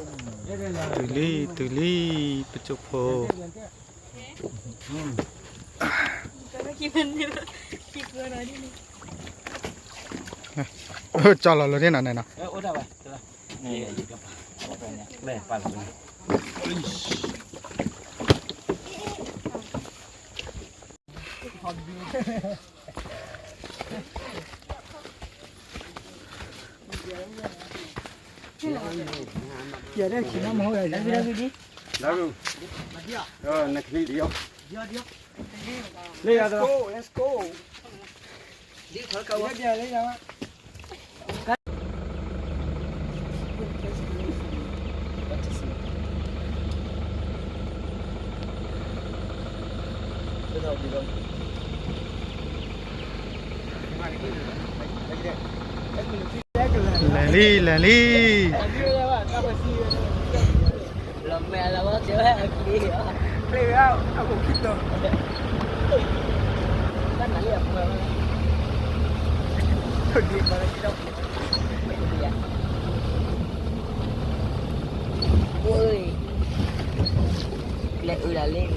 တုၤလံ တုၤလံ ပစိၢ်ဖိ ကၠီလီၤလၢန့ၣ်နီၤန့ၣ်နီၤ Let's go, let's go. Lelí, lelí. Ôi, lẹ ư đà lê. Ê,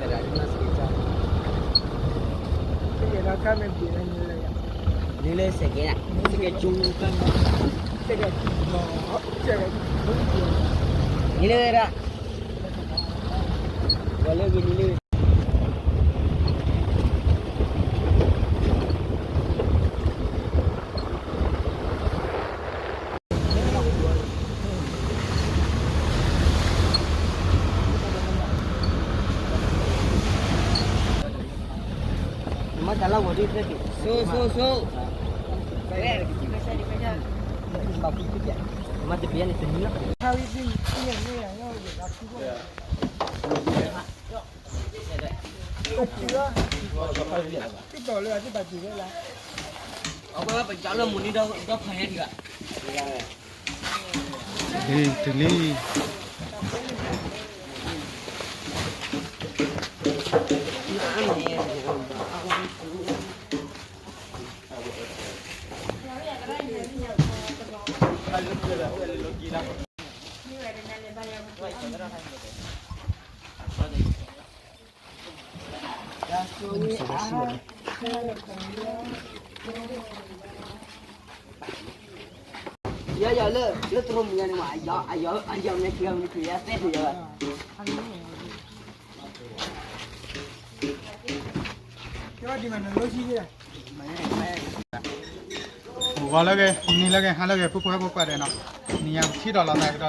tà rà dí mă sê kê ča. Ê, tà rà cá mê bìa lê, nư lê. Nư lê sê kê nà. Sê kê ču. Sê kê ču. Nư lê rà. Gà lê ghi nư lê. Mă ca la ori fete. So, so, so. Mă te bine te mine. Ê, tụi Ly. Yọ, yọ, lơ, lơ trôm yọ nê mă, yọ, yọ, yọ mê kì, mê kì, yọ, tết rồi yọ. Gọlí, nilí, hálí, púpú há púpú dê nọ. Nìyà pထံၣ်ဒီးလီၤသးကဒီးလံ.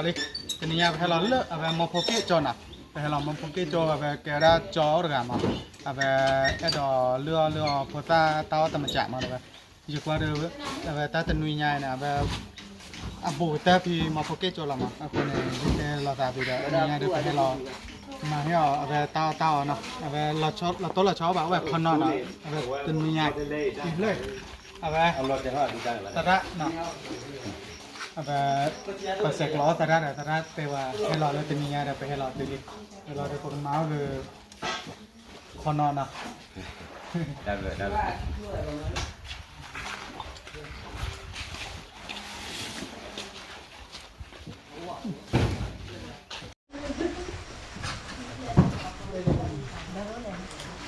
တနံၤညါပဟဲလီၤလၢအဝဲမီဖိက့ၣ်ကၠီနၤ. ပဟဲလီၤမီဖိက့ၣ်ကၠီ အဝဲကဲဝဲဒၣ်ကၠီအိၣ်တဂၤမး. အဝဲအဲၣ်ဒိးလုၢ်အီၣ်လုၢ်အီဖိသၣ်တၢ်အီၣ်တမံၤမးဒီးဝဲ ယကွၢ်ဒီး အဝဲတၢ်တနွံညါအံၤန့ၣ် အဝဲ အဘူးကတၢၢ်ဖဲမီဖိက့ၣ်ကၠီလီၤမး. အဃိန့ၣ် ယတဲလီၤသးဖဲဒီး တနံၤညါဒီးပဟဲလီၤ မၤဟ့ၣ်အီၤ အဝဲတၢ်အီၣ်တၢ်အီနီၤ. အဝဲလီၤတိၢ်လီၤဆီဘၣ် အ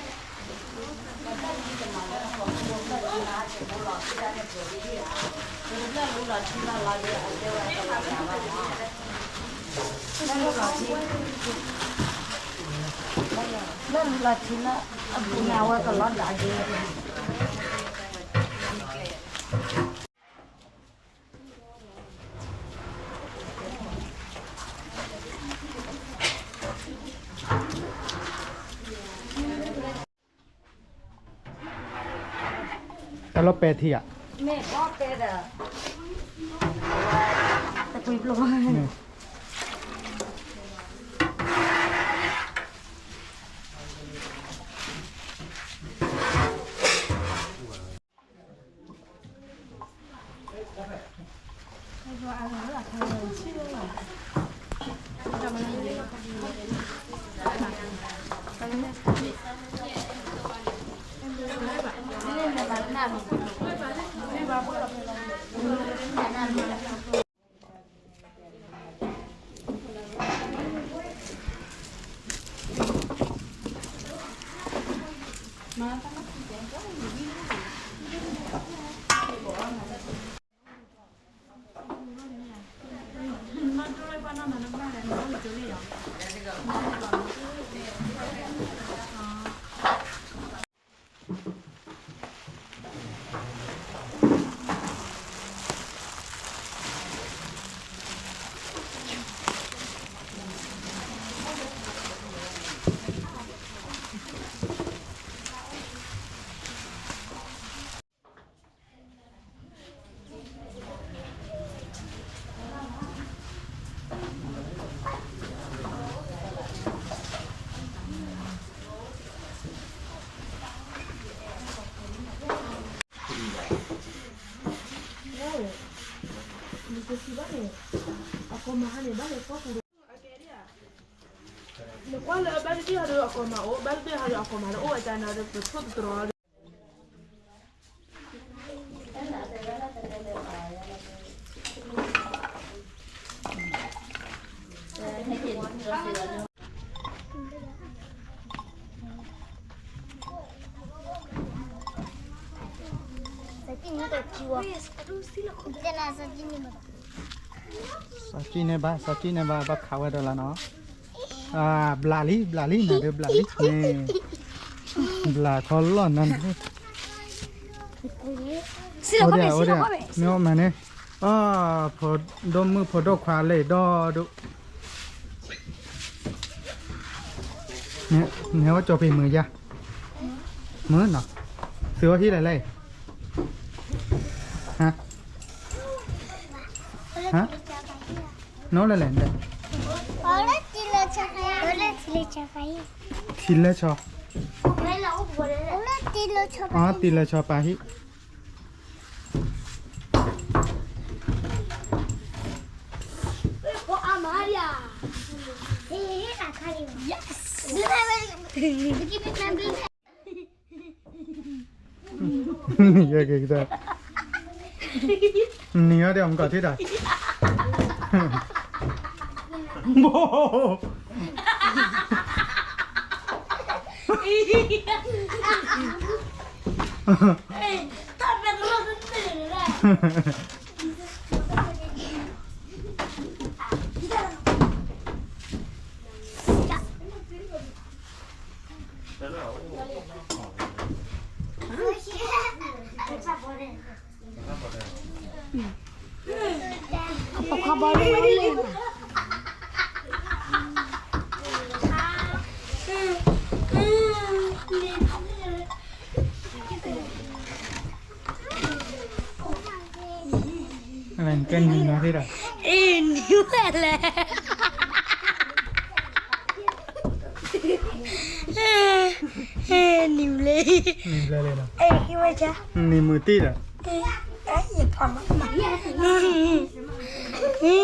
ဝဲခီနီၤနီၤ. အဝဲတနွံညါ အံၤလၢ အဝဲ သရၣ်နီၤ အဝဲ ပစဲးကျိးသရၣ်ဒီး သရၣ်တဲဝဲ ဟဲလီၤလၢတနံၤညါဒီး ပဟဲလီၤတုၤလံ. ဟဲလီၤဒီး ပကမၤအီၣ်ဂ့ၤ ခီနီၤနီၤ. လၢလူလီၤထံလၢ အပူၤန့ၣ် အဝဲကလီၤဒၣ်က့ၤ တၢ်လီၤပဲာ်ထံဧါ, မ့ၢ်လီၤပဲာ်ဒီး တကွံာ်ပျိၢ် လၢ နကွၢ်လၢဘၣ်တဘ့ၣ်ဟီဒီးအကီမးအိၣ်, ဘၣ်တဘ့ၣ်ဟီဒီးအကီမးဒီး အိၣ်ဝဲတၢ်နၤဒီးပထိၣ်တတြီၤဒီး စီၤကံန့ၣ်ဘၣ်, စီၤကံန့ၣ်ဘၣ်, ဘၣ်ခးဝဲဒီးလီၤနီၤ. ဘျးလံ, ဘျးလံ, နၤဒီးဘျးလံန့ၣ်, ဘျးခီလီၢ်နၤန့ၣ်, အိၣ်ဒံး, အိၣ်ဒံး, မ့ၢ်အိၣ်မးန့ၣ်, အ ဖိဒိၣ်မုၣ်ဖိဒိၣ်ခွါလဲၤဒီဒိၣ်, နဟဲအိၣ်ကၠီၤပ့ၤမုာ်ယါ, မုာ်နီၤ, သုအိၣ်ဟံၣ်လဲၣ်လဲၣ်, ဟါ ဟါ, နီၢ်လဲၣ်လဲၣ်, ထံလဲၢ်ဆီ, အ ထံလဲၢ်ဆီပာ်ဟံၣ်. နံၤအီၤဒီးမကီၢ်ထံဒီး, ကဲနံၤနီၤသ့ဒီး, အ့ နံၤဝဲလဲၣ်, နံၤဘျဲ, နံၤဘျဲလဲၣ်, နံၤမုာ်တံၢ်ဒီး, ကျီ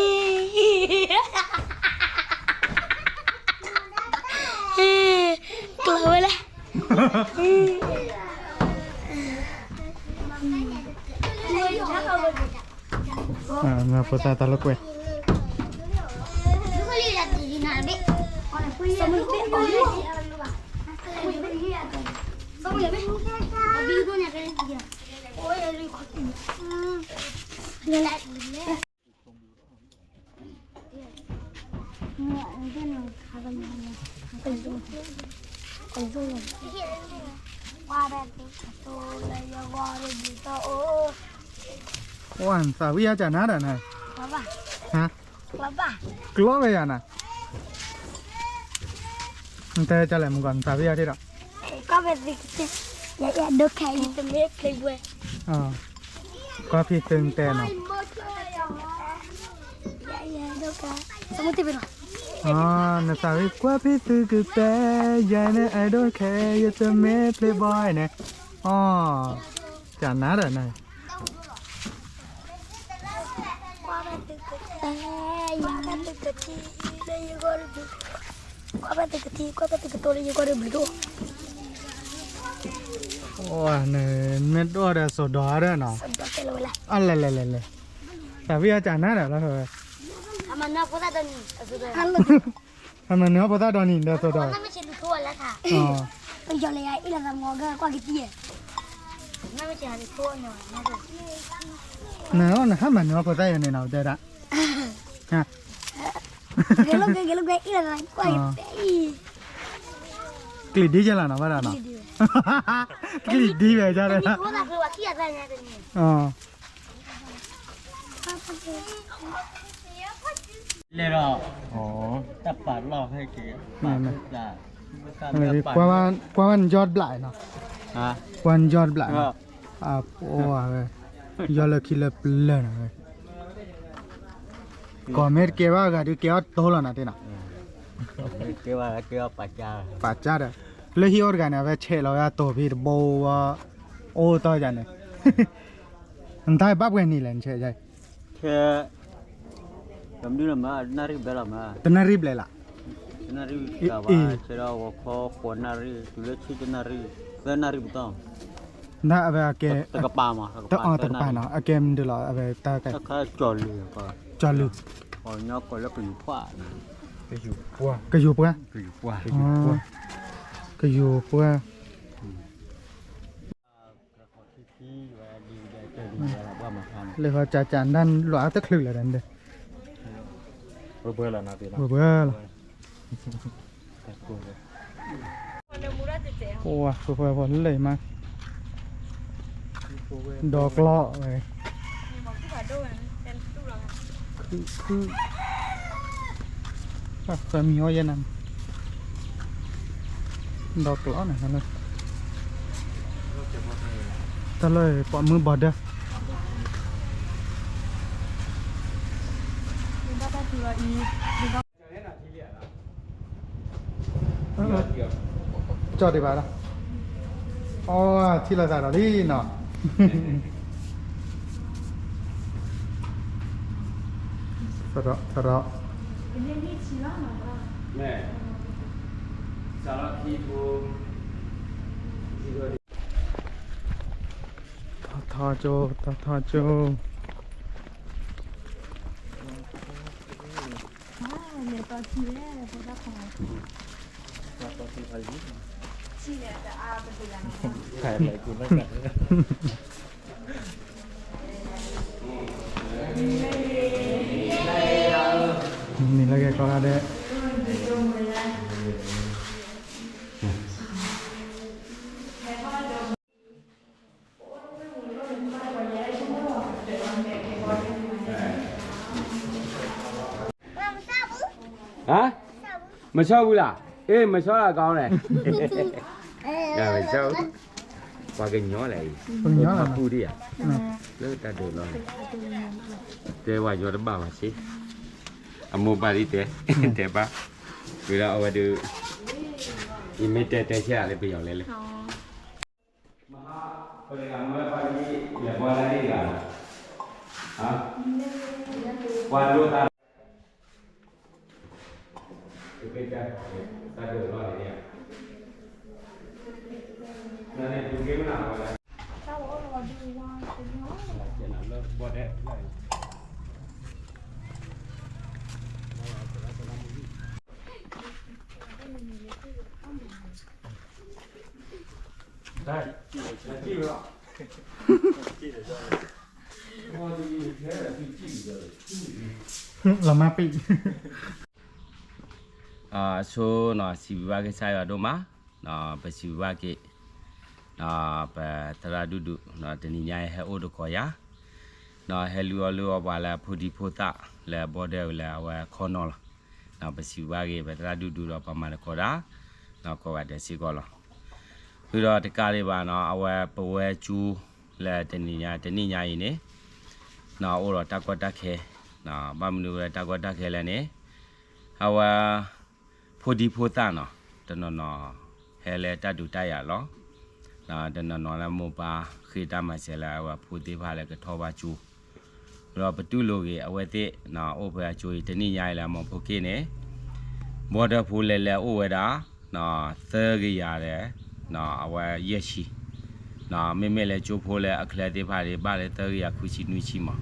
ၤဝဲလဲၣ်. ဖိသၣ်တၢ်လိာ်ကွဲ, နသးဝံၣ်အါကနၤဒီးနၤ, ဟါ, ကျီဝဲယၤနၤ, နတဲကလဲၣ်မုၢ်ကီၢ် နသးဝံၣ်အါထံၣ်ဒီး, ကွၢ်ဖံးသုကတဲ, ယအဲၣ်ဒိးခဲအံၤ ယတမ့ၢ်ဖျ့ဘှဲ, ကွၢ်ဖံးသုကတဲနီၤ, နသးဝံၣ်ကွၢ်ဖံးသုကတဲ, ယအဲၣ်ဒိးခဲ ယတမ့ၢ်ဖျ့ဘှဲန့ၣ်, အီ, ကနၤဒီးနၤ ကွၢ်ဘၣ်သုကထံ, ကွၢ်ဘၣ်သုကထံ, ကွၢ်ဘၣ်သုကတိၤလၢယဂီၢ်ဒီးဘျုးဒိၣ်, အိၣ်နမ့ၢ်ဒိၣ်ဒီးစီၤဒီးဒီးနီၤ, အလဲၤလဲၤလဲၤလဲၤ, တၢ်ဝံၣ်အီၣ်ကၢ်နၤဒီးလီၤ, အမၤနၢၤဖိသၣ်ဒီနံၤဒီးသိးဒီး, အမၤနၢၤဖိသၣ်ဒီနံၤဒီးသိးဒီး, ယီၤလၢယအံၤလၢသးမီၤကကွၢ်ကတံၢ်, နဟးမၤနၢၤဖိသၣ်ယၤန့ၣ်နီၤ တဲဒၣ်, ကလံၤဒ်ယဲလီၤနီၤ ဘၣ်ဒီးနီၤ, ကလံၤဒ်ဝဲဒၣ်, လဲၤဒီး, တၢ်ပာ်လီၢ်ဖဲက့ၤ, ကွၢ်ဘၣ်နယီၢ်ဘျးနီၤ, ကွၢ်နယီၢ်ဘျးနီၤ, အဝဲ, ယီၢ်လၢခံလၢပျၢၤနီၤ, ကီၢ်မ့ၢ်တကဲဘၣ်ဂၤဒုးကဲအီၣ်တိလီၤနီၤတ့ၢ်နီၤ, ပာ်ကၢ်ဒီး, လၢဟံၣ်အိၣ်တဂၤန့ၣ် အဝဲဆဲးလီၤဝဲအတိာ်ဖဲတဘိဝဲ, အိၣ်တီယၤန့ၣ်, နတၢ်ဘၣ်ပှဲၤနံၤလဲၣ် နဆဲးယၤ, ဆဲး တနၣ်ရံၣ်ဘျဲၣ်လီၤ, တနၣ်ရံၣ်ဘျဲၣ်လီၤ, တနၣ်ရံၣ်ဘျဲၣ်လီၤ, ဆဲးဒီးဂီၤခီဃိးနၣ်ရံၣ် တုၤလၢဆံတနၣ်ရံၣ်, သၢနၣ်ရံၣ်ပတီၢ်, တကပၤမး, တကပၤနီၤ အကဲမနုၤလီၤ အဝဲတၢ်ကဲ, ကၠီၣ်လုၢ်, ကၠီၣ်လုၢ်, ကၠီၣ်လုၢ်, ကယိၤပှၢ်, ကယိၤပှၢ်, လၢဃီကၠးကၠးနၢ်လွးအတချုးလၢာ်ဒီး, ဝဲဘၢလီၤ, ဝဲဘၢလီၤ, ပှၤဖိလၢမး, ဒီကျီဝဲ, ခု, သၢမံၤဟီယဲၢ်နၤ, ဒီကျီန့ၣ်, တၢ်လၢပှၤမုၢ်ဘီဒၢ ကၠီၣ်ဒံးဘၣ်ဒီး, အီ ထံၣ်လိာ်သးဒီးလံနီၤ, သရၣ်, သရၣ်, ထီၣ်ထီၣ်ကၠိ, ထီၣ်ထီၣ်ကၠိ နံၤလၢကဲကီးဂၤဒဲး, ဟါ, မဆီဘူးလား, အေး မဆီတာကောင်းတယ်, မဆီဘူး, ပှၤကညီလဲၣ်, ပှၤကညီလဲၣ်, ပူဒံးဧါ, လၢတၢ်ဒိးလီၤ, တဲဝဲညီတဘၣ်ဘၣ်စ့, အမိၢ်ပၢ်ဒ်တဲ, တဲဘၣ်, ဝဲဒၣ်အဝဲဒုး, ယမ့ၢ်တဲတဲဆဲးလၢပယီၤလဲၣ်လဲၣ် မဟါ, ပတဂၤမၢပှၤလံ, လဲၤဘီလၢဒ်ဂၤ, ဟါ, ပှၤဒိးတၢ်, တၢ်ဒိးလီၤန့ၣ်, နန့ၣ်ဒုးက့မနၤဝဲလဲၣ်, ဘီဒဲး လီၤမၢ်ပံး, အဆိနီၤ စံးဘျုးဘၣ်က့ၤကစၢ်ယွၤဒိၣ်မး, ပစံးဘျုးဘၣ်က့ၤ, ပသရၣ်ဒူၣ်ဒူၣ် တနံၤညါအံၤဟဲအိၣ်တကိးယၤ, ဟဲလုၢ်အီၣ်လုၢ်အီပှၤလၢအဖိဒံဖိသၣ်လၢအဘီဒၢဝဲလၢအဝဲခီနီၤလီၤ, ပစံးဘျုးဘၣ်က့ၤ ပသရၣ်ဒူၣ်ဒူၣ်ဒီးပှၤမၤသကိးတၢ်, ကိးဂၤဒဲးစ့ၢ်ကီးလီၤ. ဃုာ်ဒီးတကးဒံးဘၣ်နီၤ အဝဲပဝဲကၠိလၢတနံၤညါ တနံၤညါအံၤန့ၣ်, အိၣ်ဒီးတၢ်ကီတၢ်ခဲ, ဘၣ်မနုၤဝဲတၢ်ကီတၢ်ခဲလဲၣ်န့ၣ်, အဝဲ ဖိဒံဖိသၣ်နီၤ, တနီၤနီၤ ဟဲလၢတၢ်ဒုးတၢ်ယၤလီၤ, တနီၤနီၤလၢမိၢ်ပၢ်ဃ့တၢ်မၤစၢၤလၢအဝဲဖိသ့ၣ်တဖၣ်လၢကထီၣ်ဘၣ်ကၠိ, ဒီးပတူၢ်လိာ်ဂ့ၤအဝဲသ့ၣ်, အိၣ်ဖဲအကၠိအံၤ တနံၤညါအံၤလၢအမီၤဖိက့ၣ်န့ၣ်, ဘီဒၢဖိလဲၤလဲၤအိၣ်ဝဲဒၣ်, သၢကယၤဒီး, အဝဲယဲၢ်ဆံ, မ့မ့ၢ်လၢကၠိဖိလၢအချၢသ့ၣ်တဖၣ်န့ၣ် ဘၣ်လၢသၢကယၤခွံဆံနွံဆံမး,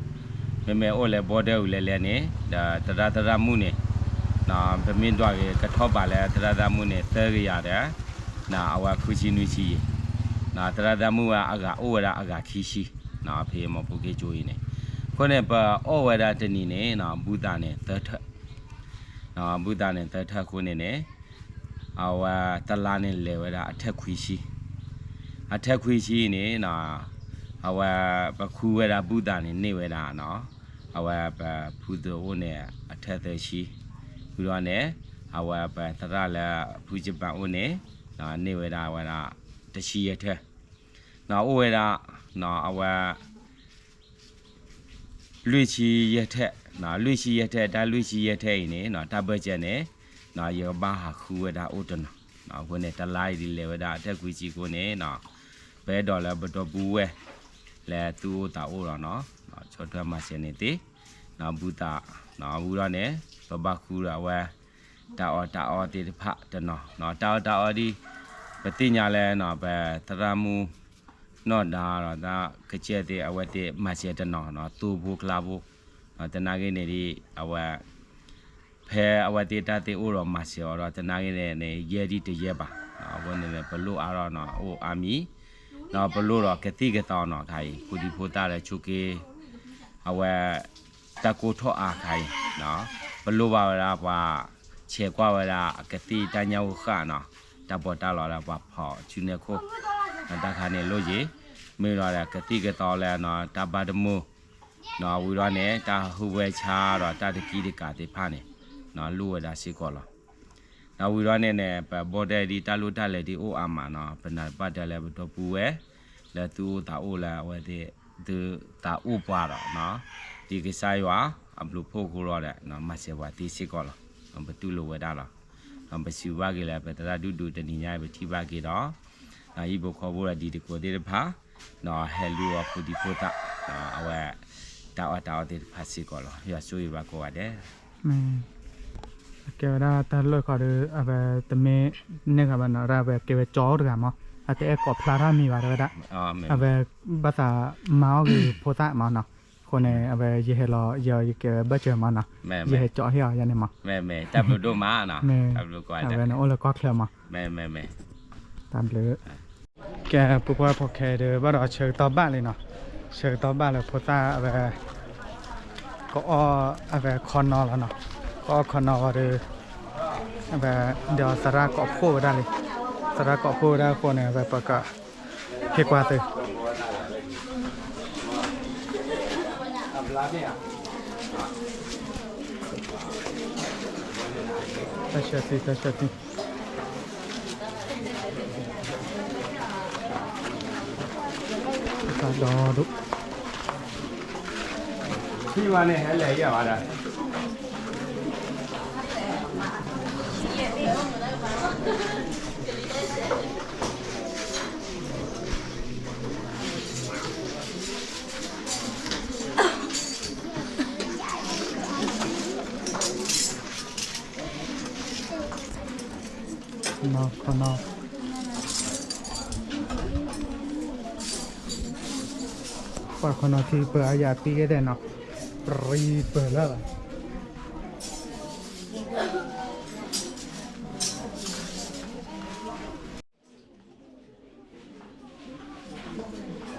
မ့မ့ၢ်အိၣ်လၢ border အူၤလဲၤလဲၤန့ၣ် ဒီးသရၣ်သရၣ်မုၣ်န့ၣ် ပမ့ၢ်ဒွးက့ၤကထီၣ်ဘးလၢသရၣ်သရၣ်မုၣ်န့ၣ် သၢကယၤဒီး အဝဲခွံဆံနွံဆံယဲၢ်, သရၣ်သရၣ်မုၣ်ဝဲအဂၤအိၣ်ဝဲဒၣ်အဂၤခံဆံ, ဖဲမီၤဖိက့ၤကၠိအံၤန့ၣ်, အဃိန့ၣ် ပအီၣ်ဝဲဒၣ်တနံၤန့ၣ် ဘုသးန့ၣ်သၢထၢၣ်, ဘုသးန့ၣ်သၢထၢၣ်အဃိန့ၣ်န့ၣ် အဝဲတလါန့ၣ်လဲၤဝဲဒၣ်အထၢၣ်ခွံဆံ, အထၢၣ်ခွံဆံန့ၣ် အဝဲပခူဝဲဒၣ်ဘုသးန့ၣ်န့ၢ်ဝဲဒၣ် အဝဲပဖုသးအိၣ်န့ၣ်အထၢၣ်သၢဆံ, ဝံၤဒီးန့ၣ် အဝဲပသရၣ်လၢဖုကပၤအိၣ်န့ၣ် န့ၢ်ဝဲဒၣ်ဝဲဒၣ် တဆံယဲၢ်ထၢၣ်, အိၣ်ဝဲဒၣ် အဝဲ လွံၢ်ဆံယဲၢ်ထၢၣ်, လွံၢ်ဆံယဲၢ်ထၢၣ် တၢ်လွံၢ်ဆံယဲၢ်ထၢၣ်အံၤန့ၣ် တၢ်ဘၢၣ်စၢၤန့ၣ် ယကဘၣ်ဟးဃုဝဲဒၣ်အိၣ်တနီၤ, အဃိန့ၣ် တလါအံၤဒ်လဲၤဝဲဒၣ်အထၢၣ်ခွံဆံအဃိန့ၣ် ပအဲၣ်ဒိးလၢပဒီပုၢ်ဝဲၢ် လၢသူၣ်အိၣ်သးအိၣ်ဒီး ဆီၣ်ထွဲမၤစၢၤန့ၣ်သ့, ဘုသး ဝံၤဒီးန့ၣ် ပဘၣ်ဃုဒီးအဝဲ တၢ်အီၣ်တၢ်အီသ့ၣ်တဖၣ်တနီၤ, တၢ်အီၣ်တၢ်အီဒ် ပသ့ၣ်ညါလၢ ပသရၣ်မုၣ် နီၢ်ဒါဒီးတၢ်ကစၢၢ်သ့ၣ် အဝဲသ့ၣ်မၤစၢၤတနီၤ သိဖိကျါဖိ, သနာ်က့န့ၣ်ဒ် အဝဲ ဖဲအဝဲသ့ၣ်တၢ်သ့ၣ်အိၣ်ဒီးမၤစၢၤအီၤဒီး သနာ်က့န့ၣ်န့ၣ် ယဲဒ်တယဲဘၣ်, အဃိန့ၣ်န့ၣ် ပလိၣ်အါထီၣ်နီၤ အိၣ်အါမံၤ, ဒီးပလိၣ်ဒီးကသံၣ်ကသီနီၤခါအံၤ ဖိဒံဖိသၣ်လၢဆိးက့ အဝဲ တၢ်ကိၢ်ထီၣ်အါခါအံၤ, ပလိၣ်ဘၣ်ဝဲဒၣ်ပှၤ ဆဲးကွၢ်ဝဲဒၣ်အကသံၣ်တၢ်ညၣ်အိၣ်ဃၣ်နီၤ, တၢ်ပီးတၢ်လီလၢပှၤဖီးဆူနဲၣ်ခိၣ်, တၢ်ခါန့ၣ်လိၣ်ယံၤ, မ့ၢ်ဒီးကသံၣ်ကသီလၢ တၢ်ဘၣ်တမုာ် ဝံၤဒီးန့ၣ် တၢ်ဟးဝဲဆါဒီးတၢ်တကံတကးသ့ၣ်တဖၣ်န့ၣ် လိၣ်ဝဲဒၣ်စ့ၢ်ကီးလီၤ. ဒီးဝံၤဒီးန့ၣ်န့ၣ် ပဘီဒဲးဒ်တၢ်လိၣ်တၢ်လဲၤဒ်အိၣ်အါမးနီၤ ပနာ်ဘၣ်ဒၣ်လၢပဒီပုၢ်ဝဲၢ် လၢသူၣ်အိၣ်သးအိၣ်လၢအဝဲသ့ၣ် သုသးအိၣ်ပှၤဒီး ဒ်ကစၢ်ယွၤအဘျုးဖှိၣ်အဃိဒီး မၤစၢၤပှၤသ့စ့ၢ်ကီးလီၤ. ပတူၢ်လိာ်ဝဲဒၣ်လီၤ. ပစံးဘၣ်က့ၤလၢပသရၣ်ဒူၣ်ဒူၣ်တနံၤညါအံၤ ပထံၣ်ဘၣ်က့ၤဒီး ဟံၣ်ဖိဃီဖိဒီးဒံၤသကိးသ့ၣ်တဖၣ် ဒီးဟဲလူအီၤဖိဒံဖိသၣ် အဝဲ တၢ်အီၣ်တၢ်အီသ့ၣ်တဖၣ်စ့ၢ်ကီးလီၤ. ယွၤဆိၣ်ဂ့ၤဘၣ်ကိးဂၤဒဲး. အကဲဝဲဒၣ်တၢ်လၢၢ်ခီဒီး အဝဲတမ့ၢ်န့ၢ်ဂၤဘၣ်နီၤ ဒၣ်ဝဲကဲဝဲကၠီအိၣ်တဂၤမး အတအဲၣ်ကိးဖျါထီၣ်မံၤဘၣ်တဲဝဲဒၣ် အဝဲဘၣ်သးမၤအီၣ်က့ၤဖိသၣ်မးနီၤ အဃိန့ၣ် အဝဲယဟဲလီၤ ယကဲဝဲဘၢၣ်စၢၤမးနီၤ ယဟဲကၠီဟ့ၣ်အီၤယၤန့ၣ်မး တၢ်ဘျုးဒိၣ်မးနီၤ မ့ၢ် အဝဲန့ၣ်အိၣ်လၢကီၢ်ချၢမး တၢ်ဘျုး ကဲ ပှၤဖိခဲဒီး ဘၣ်ဒီးဆၢကတီၢ်ဘၣ်လံနီၤ ဆၢကတီၢ်ဘၣ်လၢဖိသၣ်အဝဲ ကအီၣ်အဝဲခီနီၤလီၤနီၤ ကအီၣ်ခီနီၤဝံၤဒီး အဝဲ ဒီးသရၣ်ကိးဖှိၣ်ဝဲဒၣ်လံ သရၣ်ကိးဖှိၣ်ဝဲဒၣ်အဃိန့ၣ် အဝဲပက ဟ့ၣ်ကွၢ်သု တၢ်ဆၢသံ တၢ်ဆၢသံ တၢ်ဒီဒိၣ် ထံၣ်ဘၣ်န့ၣ် ဟဲလဲၤယၤဘၣ်ဒီး နီ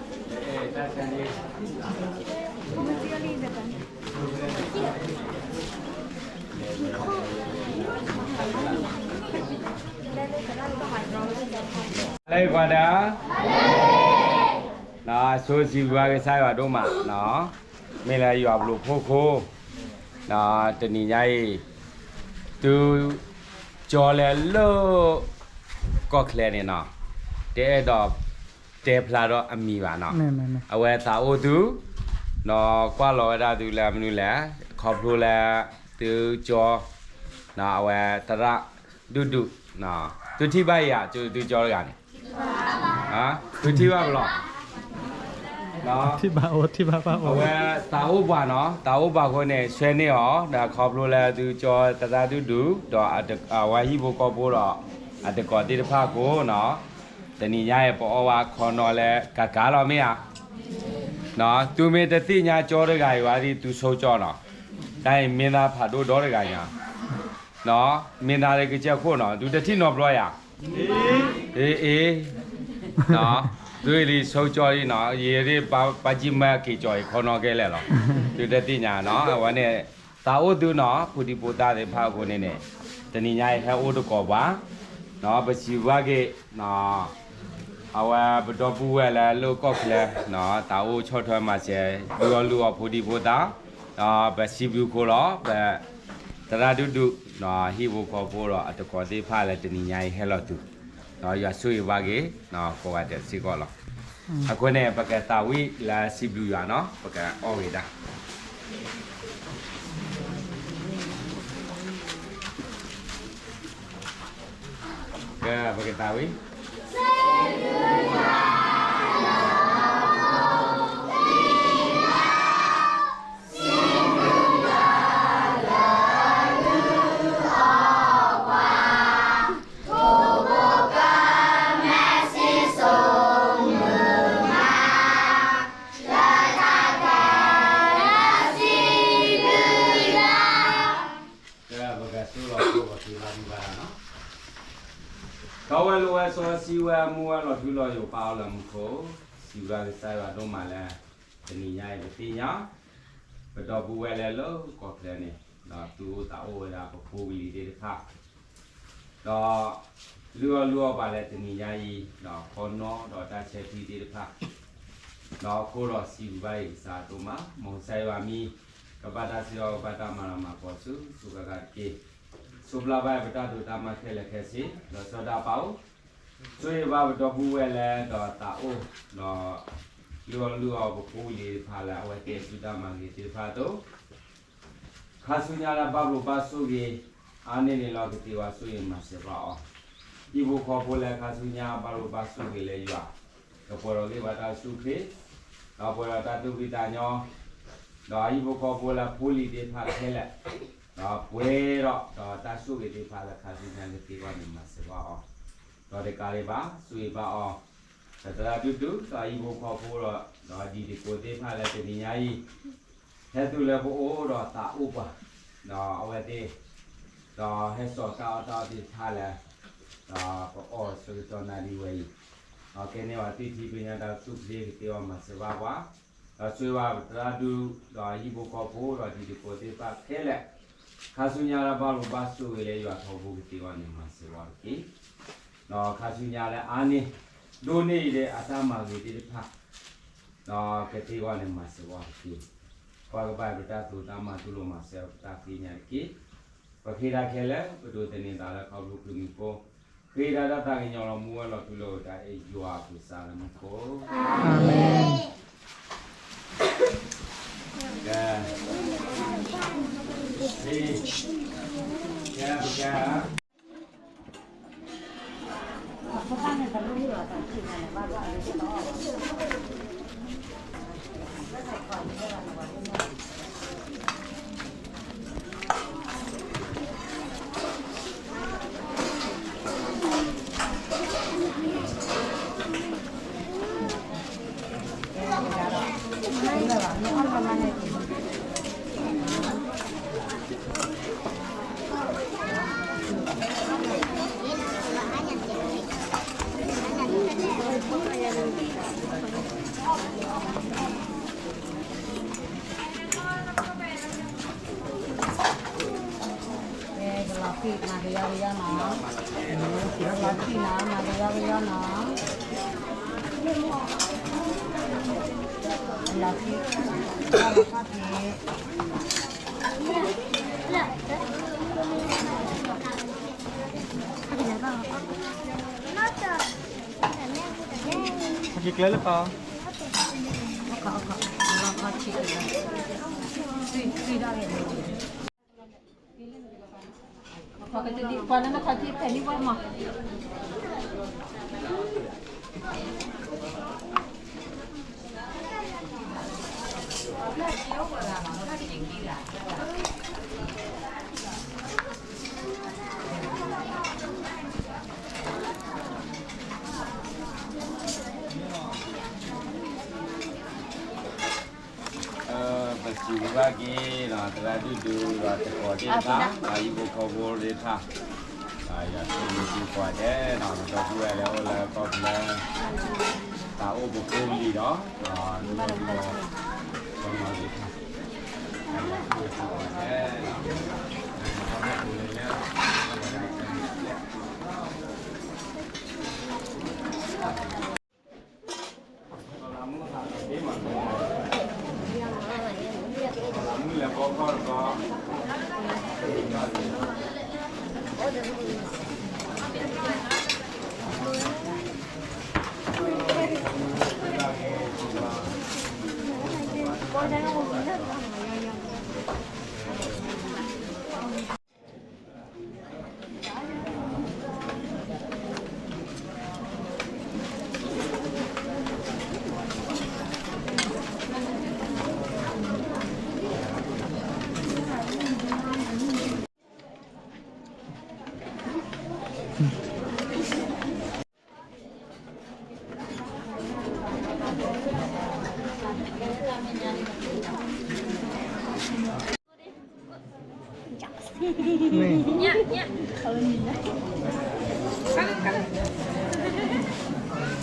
ၢ်ခီနီၢ် ပှၤခီနီၢ်ထံပၢၤအယၤသံကဲဒဲးနီၤ ပရံပၢၤလၢဘၣ် လၢကွၢ်ဒၣ် ဆိစံးဘျုးကစၢ်ယွၤဒိၣ်မးနီၤ မ့ၢ်လၢယွၤဘျုးဖှိၣ်ခိၣ် တနံၤညါအံၤ သုကၠီလၢလၢ ကီၢ်ချၢန့ၣ်နီၤ တအဲၣ်ဒိးတဲဖျါထီၣ်အမံၤဘၣ်နီၤ အဝဲသးအိၣ်သု ဒီးကွၢ်လီၤဝဲဒၣ်သုလၢမနုၤလဲၣ် ခီဖျိလၢ သုကၠီ အဝဲသရၣ်ဒူၣ်ဒူၣ် သုထံၣ်ဘၣ်ယၤ သုကၠီတဂၤန့ၣ် သုထံၣ်ဘၣ်ပလီၢ် အဝဲသးအိၣ်ပှၤနီၤ သးအိၣ်ပှၤအဃိန့ၣ် ဆှၢန့ၢ်အီၤ ဒီးခီဖျိလၢသုကၠီသရၣ်ဒူၣ်ဒူၣ် ဒီးအဝဲဟံၣ်ဖိဃီဖိဒီး အတံၤသကိးသ့ၣ်တဖၣ်အဃိနီၤ တနံၤညါအံၤ ပအီၣ်ဝဲခီနီၢ်လၢကကးလီၤမ့ၢ်ဧါ သုမ့ၢ်တသ့ၣ်ညါကၠီတဂၤအံၤဘၣ်ဒီး သုဆိကၠီနီၤ, တၢ်အံၤမ့ၢ်သးဖးဒိၣ်ဒီတဂၤညါ, မ့ၢ်သးလၢကစၢၢ်ခိၣ်နီၤ, သုတထံၣ်နီတဘျီယၤ, အ့ အ့ သုလံဆိကၠီလံနီၤ, ယဲဒၣ်ပှၤကံၢ်မၢက့ၤကၠီအံၤခီနီၣ်ကဲလဲၣ်လီၤ, သုတသ့ၣ်ညါနီၤ, အဝဲန့ၣ် သးအိၣ်သုနီၤ, ဖိဒံဖိသၣ်သ့ၣ်တဖၣ်အဃိန့ၣ်န့ၣ်, တနံၤညါအံၤဟဲအိၣ်တကိးပှၤ, ပစံးဘျုးက့ၤ အဝဲပဒီပုၢ်ဝဲၢ်လၢလၢကီၢ်ချၢ, သးအိၣ်ဆီၣ်ထွဲမၤစၢၤ လုၢ်အီၣ်လုၢ်အီဖိဒံဖိသၣ်, ပစံးဘျုးဃိလီၤ, ပသရၣ်ဒူၣ်ဒူၣ်, ဟံၣ်ဖိဃီဖိဒီးအတကိးသ့ၣ်တဖၣ်လၢတနံၤညါအံၤဟဲလီၤသုး, ယွၤဆိၣ်ဂ့ၤဘၣ်က့ၤ ကိးဂၤဒဲးစ့ၢ်ကီးလီၤ. အဃိန့ၣ် ပကသးဝံၣ်လၢစံးဘျုးယွၤနီၤ, ပကအီၣ်ဂ့ၤဒၣ် ကဲ ပကသးဝံၣ်. ကဲ ပကဆိလီၤဆိပက့ၤဘါထုကဖၣ်တၢ်နီၤ. ကီဝဲလိာ်ဝဲစီဆှံဝဲမူဝဲလီၤထူလီၤယိာ်ပာ်အီၤလၢမူခိၣ်, စံးဘျုးကစၢ်ယွၤဒိၣ်မးလၢ တနံၤညါအံၤပသ့ၣ်ညါ ပဒီပုၢ်ဝဲၢ်လၢလၢကီၢ်ချၢန့ၣ်, ဒီးသူၣ်အိၣ်သးအိၣ်ဝဲဒၣ်ပဖိပလံၤသ့ၣ်တဖၣ်, ဒီးလုၢ်အီၣ်လုၢ်အီပှၤလၢတနံၤညါအံၤ, ဒီးခီနီဒီးတၢ်ဆဲးဖံသ့ၣ်တဖၣ်, ဒီးအခိၣ်ဒီးစံးဘျုးဘၣ်အံၤကစၢ်အဒိၣ်မး, မ်ကစၢ်ယွၤမံၤ ကဘၣ်တၢ်စံးထီၣ်ကဘၣ်တၢ်မၤလၤမၤကပီၤဆူ ဆိးကျၢ်ဘၣ်တက့ၢ်. ဆိးပျၢ်ဘၣ်ပတၢ်ဒိးတၢ်မၤခဲလၢာ်ခဲဆ့, ဒီးစီၤဒၤပၤအိၣ်, ဆိၣ်ဂ့ၤဘၣ်ပဒီပုၢ်ဝဲၢ်လၢဒီးသးအိၣ်, ဒီးလုၢ်အီၣ်လုၢ်အီပဖိပလံၤသ့ၣ်တဖၣ်လၢအဝဲသ့ၣ်ဆူတၢ်မၤဂ့ၤသ့ၣ်တဖၣ်အသိး, ခါဆူညါလၢဘၣ်ဘျိးဘၣ်ဆိၣ်ဂ့ၤ အါန့ၢ်န့ၣ်လီၤကသ့ဝဲဆိၣ်ဂ့ၤမၤစၢၤဘၣ်အီၤ, ဟံၣ်ဖိဃီဖိလၢခါဆူညါဘၣ်ဘျိးဘၣ်ဆိၣ်ဂ့ၤလၢယွၤ, ကပှဲၤဒီးဂ့ၢ်ဘၣ်တၢ်အိၣ်ဆူၣ်အိၣ်ချ့, ဒီးပှဲၤဒီးတၢ်သူၣ်ဖှံသးညီ, ဒီးဟံၣ်ဖိဃီဖိလၢဖိလံၤသ့ၣ်တဖၣ်ခဲလၢာ်, ဒီးပှဲၤဒီး ဒီးတၢ်ဆိၣ်ဂ့ၤသ့ၣ်တဖၣ်လၢခါဆူညါကသ့ဝဲန့ၣ်မၤစၢၤဘၣ်အီၤ, ဒီးတကးဒံးဘၣ် ဆိၣ်ဂ့ၤဘၣ်အီၤ, ဒီးသရၣ်ဒူၣ်ဒူၣ် ဒီးဟံၣ်ဖိဃီဖိဒီး, ဒီးဒ်တကိးသ့ၣ်တဖၣ်လၢတနံၤညါအံၤ ဟဲတုၤလၢပအိၣ်ဒီးသးအိၣ်ပှၤ, ဒီးအဝဲသ့ၣ်, ဒီးဟဲစိာ်တၢ်အီၣ်တၢ်အီသ့ၣ်တဖၣ်လၢ, ဒီးပအီၣ်ဆၢကတီၢ်နၣ်ရံၣ်ဝဲအံၤ, ဒီးကဲန့ၢ်ဝဲသွံၣ်ထံပညိၣ်တၢ်သူၣ်ဖှံကသ့အီၤမၤစၢၤဘၣ်ပှၤ, ဒီးဆိၣ်ဂ့ၤဘၣ်ပသရၣ်ဒူၣ် ဒီးဟံၣ်ဖိဃီဖိဒီးဒ်တကိးသ့ၣ်တဖၣ်ခဲလၢာ်, ခါဆူညါလၢဘၣ်ဘျိးဘၣ်ဆိၣ်ဂ့ၤလၢယွၤထီဘိကသ့အီၤန့ၣ်မၤစၢၤဘၣ်တက့ၢ်. ဒီးခါဆူညါလၢအါန့ၢ်, ဒိၣ်န့ၢ်အံၤဒီးအတၢ်မၤဂ့ၤသ့ၣ်တဖၣ် ဒီးကသ့အဂီၢ်န့ၣ်မၤစၢၤဘၣ်တက့ၢ်. ပှၤကဘၣ်ပတၢ်တိာ်တၢ်မၤတူၢ်လိာ်မၤစၢၤပတၢ်ဃ့ညါတက့ၢ်. ပဃ့တၢ်ခဲလၢာ် ပဒိးသန့ၤသးလၢခီဖျိကလုၢ်မူခိၣ်, ဃ့တၢ်တၢ်သးကညီၤလီၤမူဝဲလီၤထူလီၤယိာ်တၢ်အဲၣ်ယွၤအပူၤစးလၢမူခိၣ်, အၤမ့ၣ်. ကဲ, ကဲ, ကဲ. က့ၤနီၤ သရၣ်ဒုၣ်ဒုၣ်ဒီးတကိးသ့ၣ်တဖၣ် ဒီးဟံၣ်ဖိဃီဖိသ့ၣ်တဖၣ် ဒီးယွၤဆိၣ်ဂ့ၤသုကိးဂၤဒဲးနီၤ ဒီပုၢ်ဝဲၢ်လၢအိၣ်လၢကီၢ်ချၢ တၢ်အိၣ်ပကိးလံဒီး ဒီးဒုၣ်ဒီး သ့ၣ်တဖၣ် ဒီးယွၤဆိၣ်ဂ့ၤသုကိးဂၤဒဲးနီၤ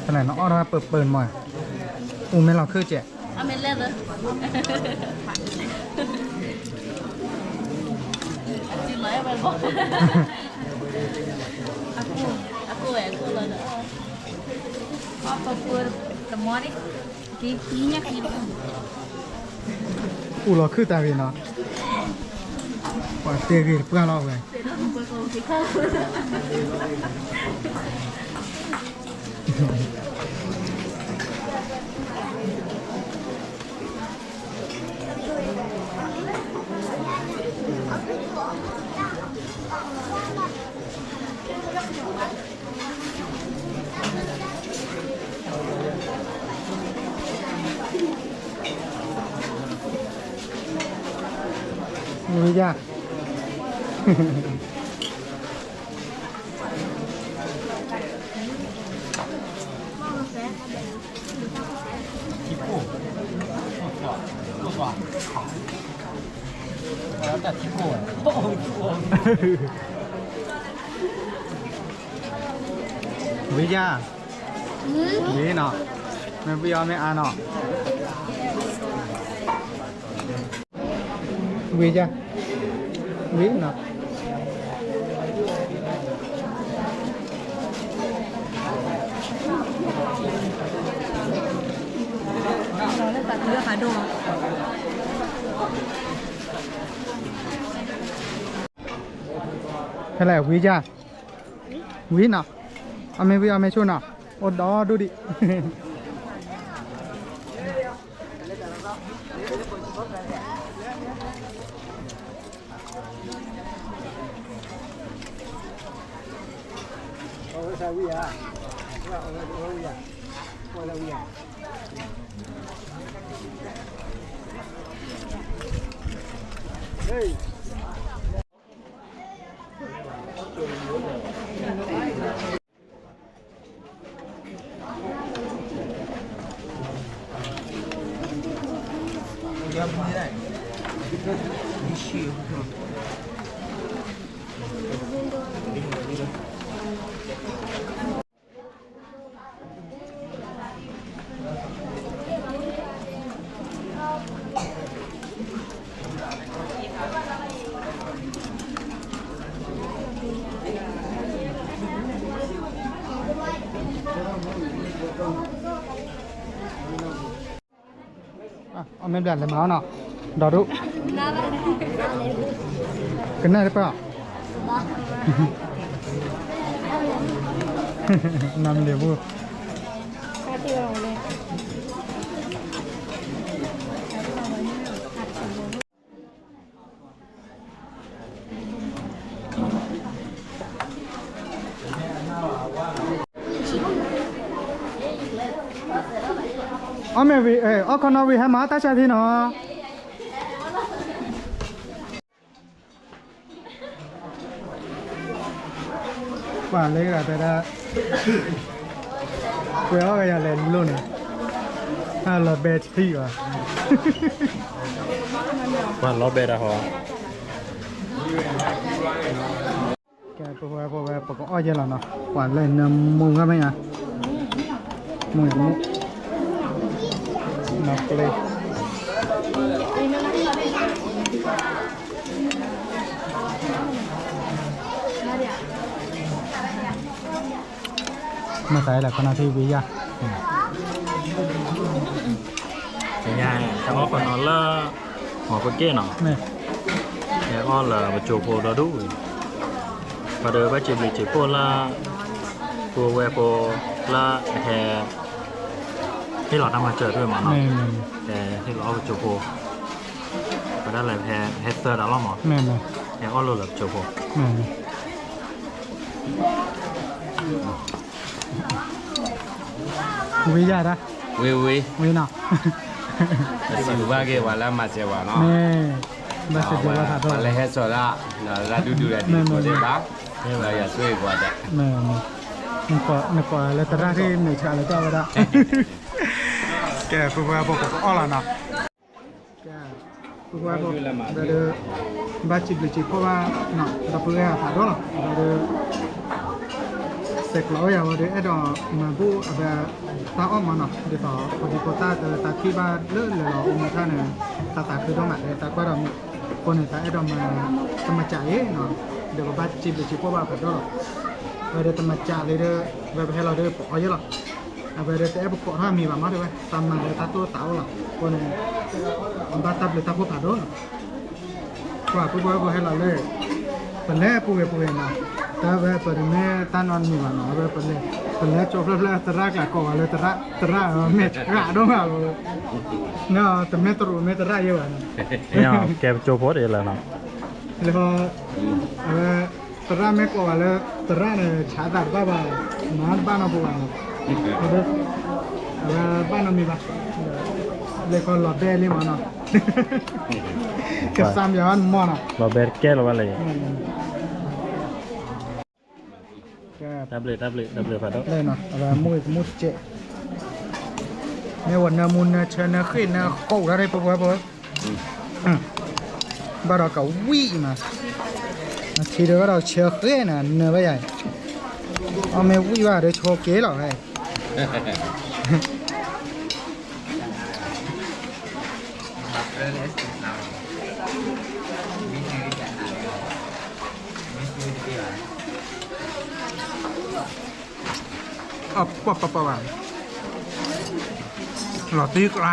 ဖဲလဲၣ် နအီၣ်တၢ်ပၢၢ်ပၢၢ်မး, အူမ့ၢ်လီၤခုၣ်ကဲး, အူလီၤခုၣ်တၢ်ဂ့ၤနီၤ, ပှၤတဲဂ့ၤတပှၢ်လီၤဝဲ. ဝံၤယၤ ဝံၤယၤ ဝံၤနီၤ, မ့ၢ်ပှံၢ်အီၣ်မ့ၢ်အါနီၤ, ဝံၤယၤ, ဝံၤနီၤ. ဖဲလဲၣ် ဝံၤယၤ, ဝံၤနီၤ, အီၣ်မ့ၢ်ဝံၤအီၣ်မ့ၢ်ဆိနီၤ, အိၣ်ဒီဒူၣ်ဒံး. အီၣ်မ့ၢ်ဘျဲၣ်လဲၤမၤအီၣ်နီၤ, ဒီဒူၣ်, ကနၣ်တပၢၢ်, နမ့ၢ်လၢပူၤ အီၣ်မ့ၢ်ဝံၤ အီၣ်ခီနီၤဝံၤ ဟဲမၤတၢ်ဆါသံနီၤ. ပှၤလၢဂၤတဲဒၣ် ကွဲးအီၣ်ကယၤလဲၤလိၣ်န့ၣ် အလီၤဘဲထံဘၣ်. ပှၤလီၤဘဲတၢ်ဟီ, ကဲ ပဝဲ ပဝဲ ပကအီၣ်ယဲလီၤနီၤ, ပှၤလၢနမူဂၤမ့ၢ်ညါ, မူဂၤမူ, နီၢ်ကျ့ မ့ၢ်သးလၢခီနၤထံဝံၤယါ, ညါ ဟဲအီၣ်ပနီၤလၢ ဟီၣ်ခိၣ်က့ၣ်နီၤ, ဟဲအီၣ်လၢပကၠိဖိဒီဒူၣ်, ပှၤဒီးဘၣ်စံးဘျုးစံးဖှိၣ်လၢ ပဝဲဖိလၢဟဲ ဟ့ၣ်လီၤတၢ်မၤစၢၤတမ့ၢ်နီၤ, ဟဲဟ့ၣ်လီၤအီၣ်ပကၠိဖိ, ပဒၣ်လဲာ်ဟဲသၢဒၣ်လီၤမး, ဟဲအီၣ်လိာ်လၢပကၠိဖိ ဝံၤယါဒၣ်, ဝံၤဝံၤ, ဝံၤနီၤ, စံးဘျုးဘၣ်က့ၤပှၤလၢမၤစၢၤပှၤနီၤ, မ့ၢ်, ဘၣ်စံးဘျုးဘၣ်သးဒိၣ်, ပှၤလၢဟဲစိာ်ဒၣ်, လၢဒူဒူဒီးဒ်သိးဒံးဘၣ်, လၢယဆိၣ်ဂ့ၤပှၤဒီး, နကိးလၢသရၣ်သ့ၣ်မ့ၢ်ဆါလၢတၢ်ဝဲဒၣ်, ကဲ ပဝဲဖိပကအီၣ်လီၤနီၤ ကဲ, ပဝဲဖိ, ဒီး ဘၣ်စံးဘျုးစံးဖှိၣ်ဘၣ်နီၤ, ဒီပုၢ်ဝဲၢ်အသးဒိၣ်လီၤ, ဒီး ဆဲးကျိးဝဲယၤဝဲဒီး အဲၣ်ဒိးမၤဘူၣ်အဝဲတၢ်အီၣ်မးနီၤ, ဒ်သိးပှၤဒံဖိသၣ်ဒီးတၢ်ခံဘၣ်လၢလၢာ်လီၤအိၣ်မူထါန့ၣ်, တၢ်သးခုဒိၣ်မးဒီးတၢ်ကွၢ်ဒီးမုာ်, အဃိန့ၣ် တၢ်အဲၣ်ဒိးမၤ တမၤစးအံၤနီၤ, ဒီးပဘၣ်စံးဘျုးစံးဖှိၣ်ဘၣ်အသးဒိၣ်လီၤ, ဝဲဒီးတမၤစးလံဒီး ဝဲပဟဲလီၤဒီးပအီၣ်ယဲလီၤ အဝဲဒီးတအဲၣ်ပကိးထီၣ်အမံၤဘၣ်မးတဲဝဲ, တၢ်မၤလၢတၢ်တိၢ်သးအိၣ်လီၤ, အဃိန့ၣ် ဘၣ်တၢ်ဘျုးတၢ်ဖှိၣ်ဖးဒိၣ်လီၤ, ပှၤပုၢ်ဖိဝဲၢ်ဖိဟဲလီၤလၢ ပလဲၤပူၤဂ့ၤပူၤဂ့ၤနီၤ, တၢ်ဝဲပတမ့ၢ်တၢ်နီတမံၤဘၣ်နီၤ, ဝဲပလဲၤ ပလဲၤကၠိဖျၢၣ်ဖျၢၣ်သရၣ်ကျါကိးဝဲလၢသရၣ်, သရၣ်မ့ၢ်ဃးဒိၣ်မးလီၤ, တမ့ၢ်တရူးမ့ၢ်သရၣ်ယဲဘၣ်နီၤ, ကဲပကၠိဖိဒ်လဲၣ်နီၤ, လၢ အဝဲ သရၣ်မ့ၢ်ကိးဝဲလၢ သရၣ်န့ၣ် ဆါသးတဘၣ်ဘၣ်, မၤတဘၣ်နီတပူၤဘၣ်, အဝဲဘၣ်နီတမံၤဘၣ်, လၢခီလီၤဘဲလံမးနီၤ, ကစၢ်မၤဝဲနမီၢ်နီၤ, လီၤဘဲတကဲလီၤဘၣ်လဲၣ်, တၢ်ဘျုးတၢ်ဘျုးတၢ်ဘျုးဖးဒိၣ်, အဝဲမူဂ့ၤကမူၣ်တကဲး, မ့ၢ်ဝဲနၢမူနၢဆၢနၢဃ့ၢ်နၢဃိးတၢ်ရ့ၣ်ပဝဲပဝဲ ဘၣ်ဒီးကဝံၣ်မး, နထံဒၣ်ဘၣ်ဒီးဆၢဃ့ၢ်နၤ နၢဘၣ်ယၤ, အီၣ်မ့ၢ်ဝံၣ်ဘၣ်ဒီးဆိးက့လီၤဝဲ, အပှၤပှၤပှၤ, လီၤတံ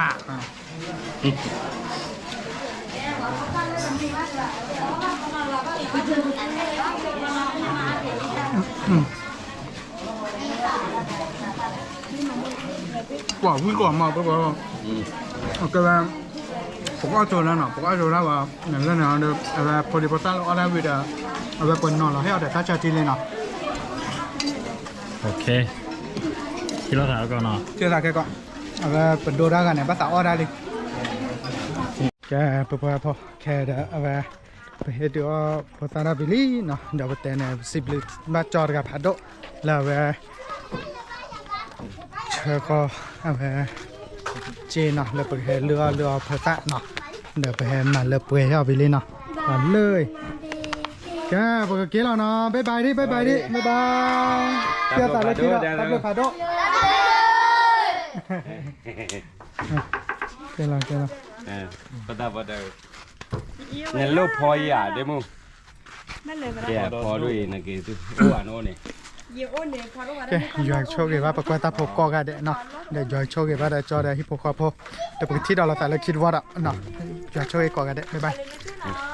ၢ်ကျါ ကွၢ်ဝံၣ်ကွၢ်မး ပှၤ, ကဲဝဲ, ပကအီၣ်ကၠိလၢနီၤ ပကအီၣ်ကၠိလၢဝဲ, လၢန့ၣ်ဒီးအဝဲဖိဒံဖိသၣ်လၢအီၣ်ဒၣ်ဝံၤဒီး, အဝဲပနီၤလီၤဟ့ၣ်အီၤဒီးတၢ်ဆၢထံလံနီၤ, ကဲလီၤသးကီးနီၤ, ကဲသးကဲကီး, အဝဲပဒိတၢ်ဂၤန့ၣ် ဘၣ်သးအီၣ်ဒၣ်လံ ကဲ ပပှၤဖီခဲဒီးအဝဲ, ပဟ့ၣ်ဒုးအီၣ်ဖိသၣ်တၢ်ဘံၤလံနီၤ ဒီးပတဲန့ၣ် ပစံးဘျုးဘၣ်ကၠီတဂၤဖးဒိၣ် လၢအဝဲ ဆၢဃီအဝဲ က့နီၤ လၢပကဟဲလုၢ်အီၣ်လုၢ်အီဖိသၣ်နီၤ ဒီးပဟဲမၤလၢပှဲၤထီၣ်ဘံၤလံနီၤ လၢ ကဲ ပကက့ၤလီၤနီၤ bye bye ဒံး bye bye ဒံး bye bye ကဲသးလၢခံဒီး တၢ်ဘျုးဖးဒိၣ် ကဲလီၤကဲလီၤ နလိၣ်ဖီယၤဒ့မုၢ် ကဲဖီဒိၣ်အံၤနက့ၤသုအိၣ်ဘၣ်နအိၣ်န့ၣ် ကဲ ယွၤဆိၣ်ဂ့ၤဘၣ်ပကွၢ်တၢ်ဖိကိးဂၤဒဲးနီၤ ဒီးယွၤဆိၣ်ဂ့ၤဘၣ်ဒီးကၠီဒီးဟံၣ်ဖိဃီဖိ ဒီးပကထံၣ်ဒီးလိာ်သးလၢခံတဝီဒီး ယွၤဆိၣ်ဂ့ၤကိးဂၤဒဲး bye bye